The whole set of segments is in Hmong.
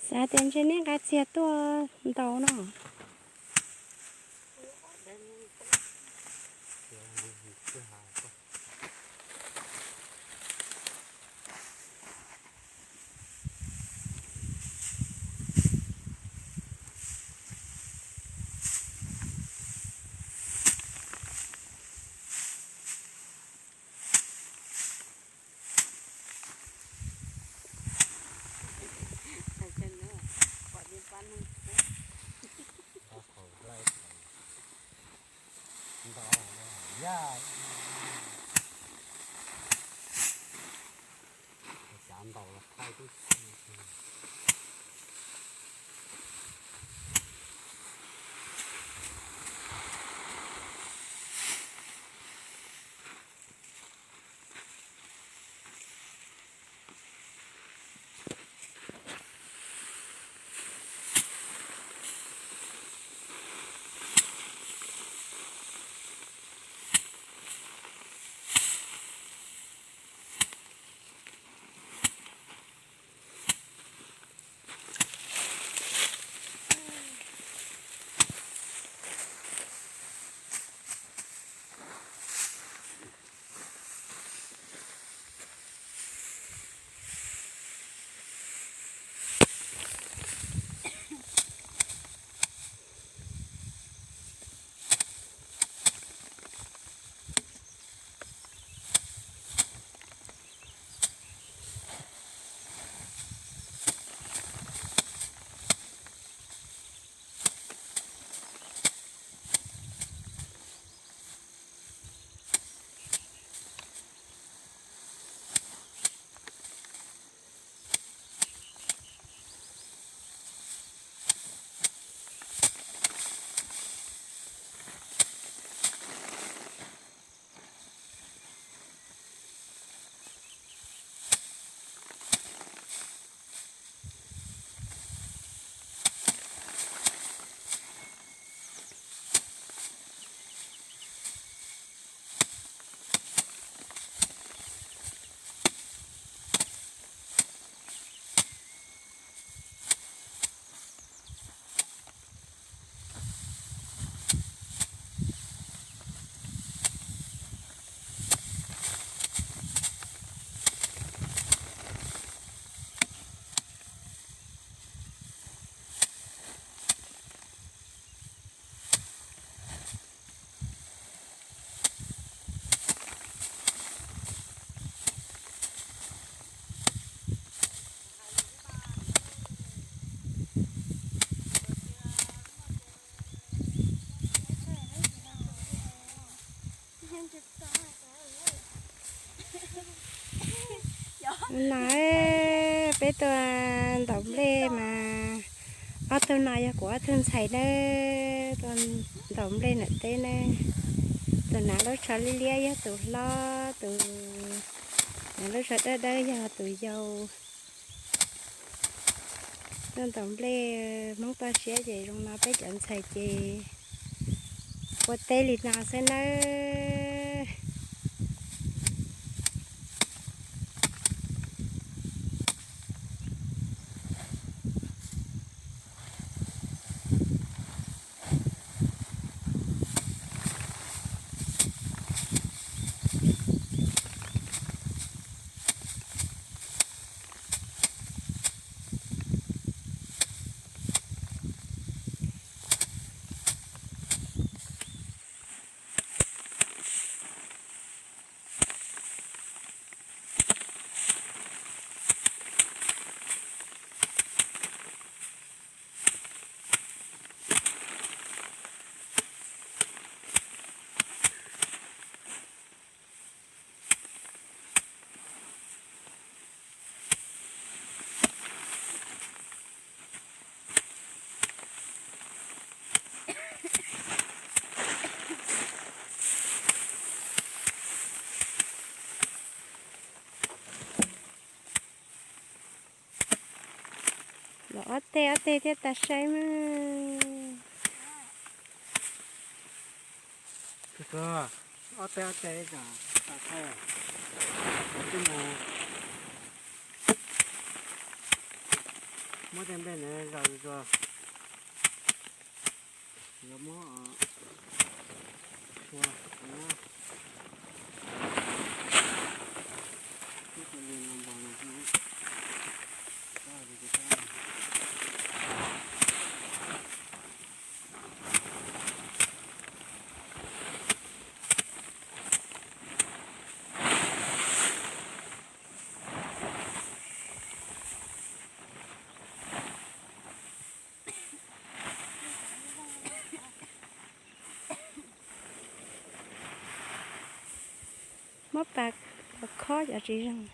Xav tias ntshe neb nqa txiag tuaj ntaus no. No peb tuaj ntaus nplej mas ob tug no yog kuv ob tug ntxhais nawb, tuaj ntaus nplej ntawm teb nawb. Tus hnav lub tsho liab liab yog tus hlob, tus hnav lub tsho dawb dawb yog tus yau. Tuaj ntaus nplej, Hmoob toj siab ces zoo no, peb cov ntxhais ces ua teb li no xwb nawb. Los ob teg ob teg thiaj tas saib mas. Ob teg ob teg tas saib. Twb mus Muab tej nplej ntawd zaws zuag, yuav muab tshua, Muab pas los khob cov tsis zoo.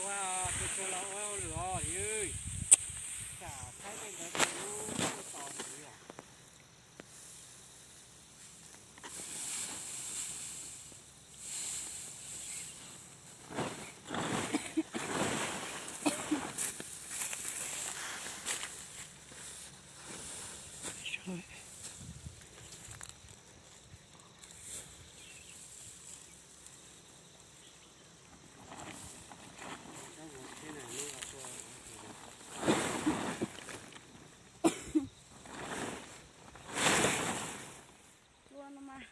Ua, tus tsuag los ua lwm os yws. Tsam thaib tej ntawd tus lub tos ntxiv os. Ua no mas,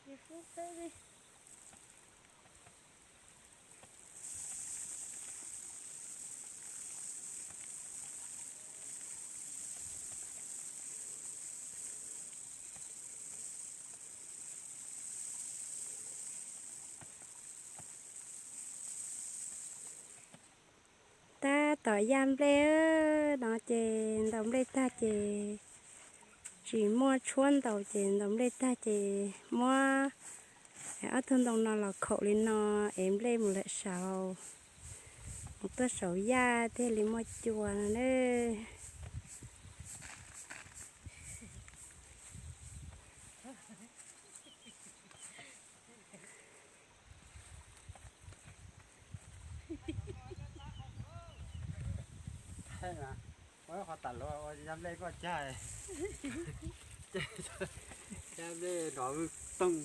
li fub peb li. Tab tom ya nplej no ces ntaus nplej tag ces tsis muaj tshuab ntaus ces ntaus nplej tag ces muab ob tug ntoo no los khaum li no es nplej mus lawm saud, mus tuaj saum yaj thiaj li muaj cua no na. Ua qhov tas luag ua ya nplej koj cag, ya nplej nrov toog.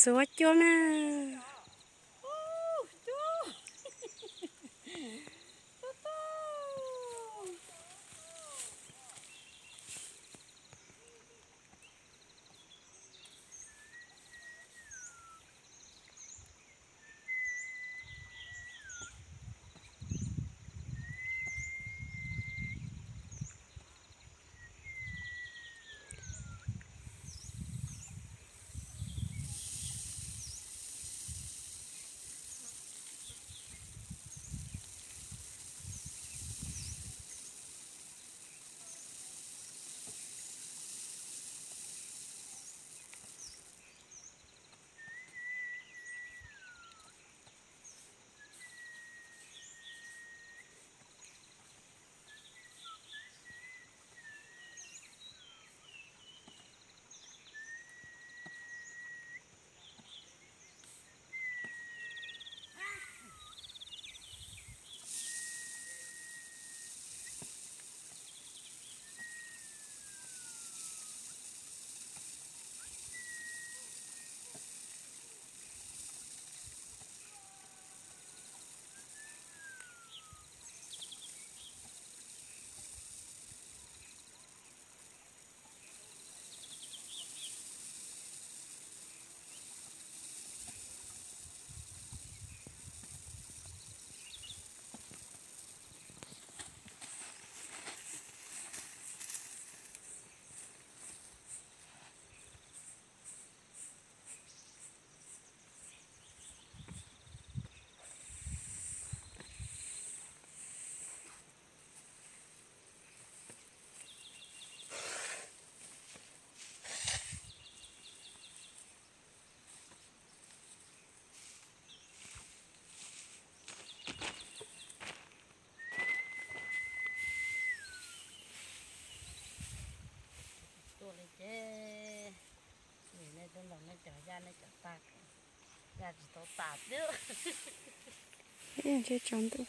Xuav cuab na. Cov yaj ne cov tag, yaj tsis tau tas xwb. Ntshe tsaus ntuj.